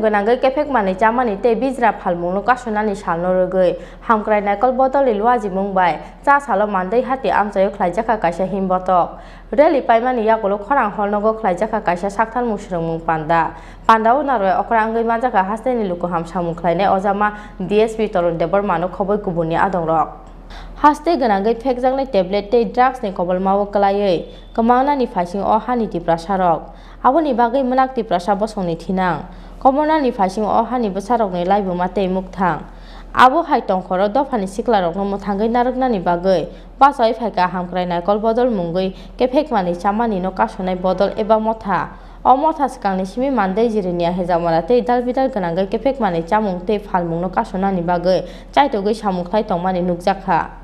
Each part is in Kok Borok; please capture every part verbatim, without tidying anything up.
Gwnangwi kephek manwi chamani tei bijra phalmungno kasonani salno rwgwi Hamkrai Naikol bodolni luajimung bai cha salo Mandai hati amchaio khlaijakha kaisa himbotok. Rally paimani yagulo khorang hor nogo khlaijakha kaisa sakthar mwswrwngmung panda. Pandao narwai okra wngwi manjakha hasteni lukuham samung khlainai ojama D S P Torun Debbarmano khobwi kubunni adongrok. Haste gwnangwi phekjaknai tablet tei drugsni kobolmao kwlaiwi kwmangnani phaising o hani Tiprasarok. Aboni bagwi mwnak Tiprasa bosongni thinang. Kobolnani phaising o hani bwsarokni laibuma tei mukthang. Abo hai tongkhoro dophani siklarokno mwthangwi narwknani bagwi bachaui phaikha Hamkrai Naikol bodol mungwi kephek manwi chamanino kasonai bodol eba motha. O motha swkangni simi Mandai, Jirania, Hejamara tei dalbidal gwnangwi kephek manwi chamung tei phalmungno kasonani bagwi chaitugwi samung khlai tongmani nukjakha.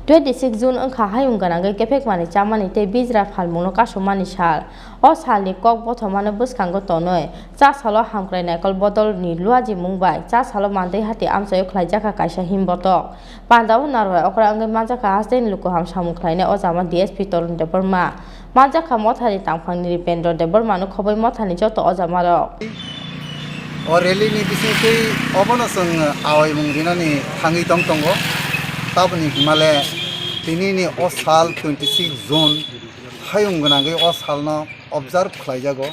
Twenty six June wngkha hayung gwnangwi kephek manwi chamani tei bijra phalmungno kasomani sal. O salni kok bothomano bwskango tonwi cha salo Hamkrai Naikol bodolni luajimung bai cha salo Mandai hati amchaio khlaijakha kaisa himbotok. Pandao narwai okra wngwi manjakha hasteni lukuham samung khlainai ojama D S P Torun Debbarma. Manjakha mothani tangphangni Ripendra Debbarmano khobwi mothani joto ojamarok. O rally ni bisingtwi obono chwng awaimung rinani thangwi tong tongo. Taboni himale tinini o sal twenty six June hayung gwnangwi o salno observe khlaijago.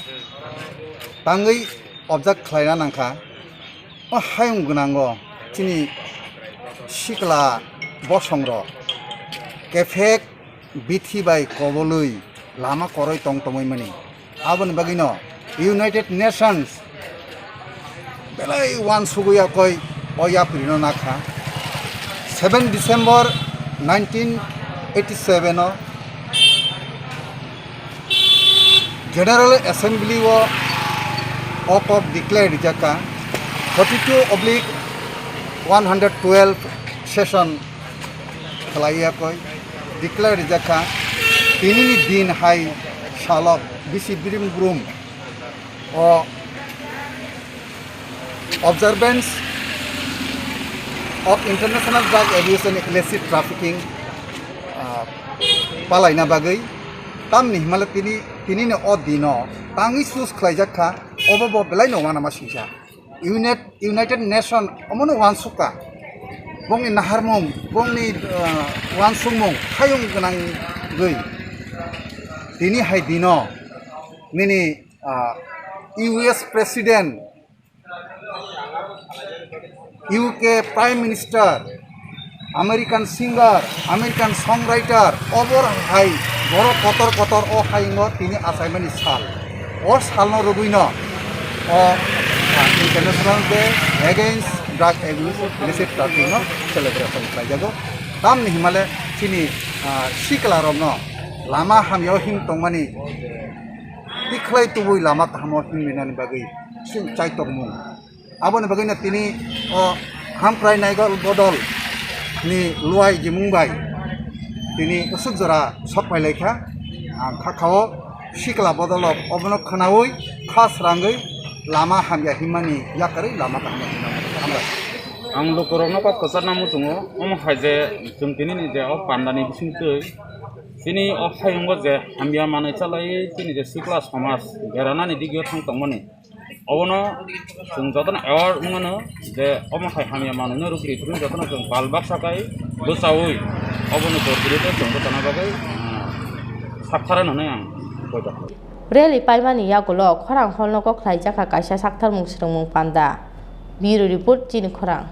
Tangwi observe khlaina nangkha. O hayung gwnango chini sikla bosongrok kephek bithi bai kobolwi lama koroi tong tongwi mani. Aboni bagwino United Nations belai uansugwi yakoi o yaprino nakha. Seven December nineteen eighty seven o General Assembly o o kok declare rijak kha, forty two oblique one hundred twelve session khlai yakoi declare rijak kha. Tinini din hai salok bisi birim brum o Observance of International Drug Abuse and Illicit Trafficking, ah, palaina bagwi tamni himale tini, tinini o dino tangwi sus khlaijak kha, obo bo belai no uanama singsa. Unit-, United Nation omono uansuk kha, bongni naharmung, bongni, ah, uansukmung hayung gwnangwi tini hai dino nini, ah, U S President, U K Prime Minister, American singer, American songwriter, obor hai borok kotor kotor o hayungo tini achaimani sal. O salno rwgwino o, ah, International Day Against Drug Abuse Illicit Trafficking no celebration khlaijago. Tamni himale chini, ah, sikla rokno lama hamyao him tongmani tikhlai tubui lama kahamo himrinani bagwi chwng chaitokmung. Aboni bagwino tini o Hamkrai Naikol bodol ni luai jimung bai tini usuk jora sok pailai kha. Ang kha khao sikla bodol rok obono khwnaui kha srangwi lama hamya himmani yakarwi lama kaham hambai. Ang lukurokno kok kwcharna muchungo, omo hai je chwng tini ni je o pandani bisingtwi chini o hayungo je hamya manwi chalaiwi chini je sikla somaj beranani digio thang tongmani, obono chwng jotono aware wngmano je omo hai hamya manwino rwgwi chwng jotono chwng bal baksa kai bwchaui obono korkorido chwng bwchana bagwi, ah, sakthara hwnwi ang koijakha. Rally paimani yagulo khorang hor nogo khlaijakha kaisa saktharmung swrwngmung panda. Bureau Report, Chini Khorang.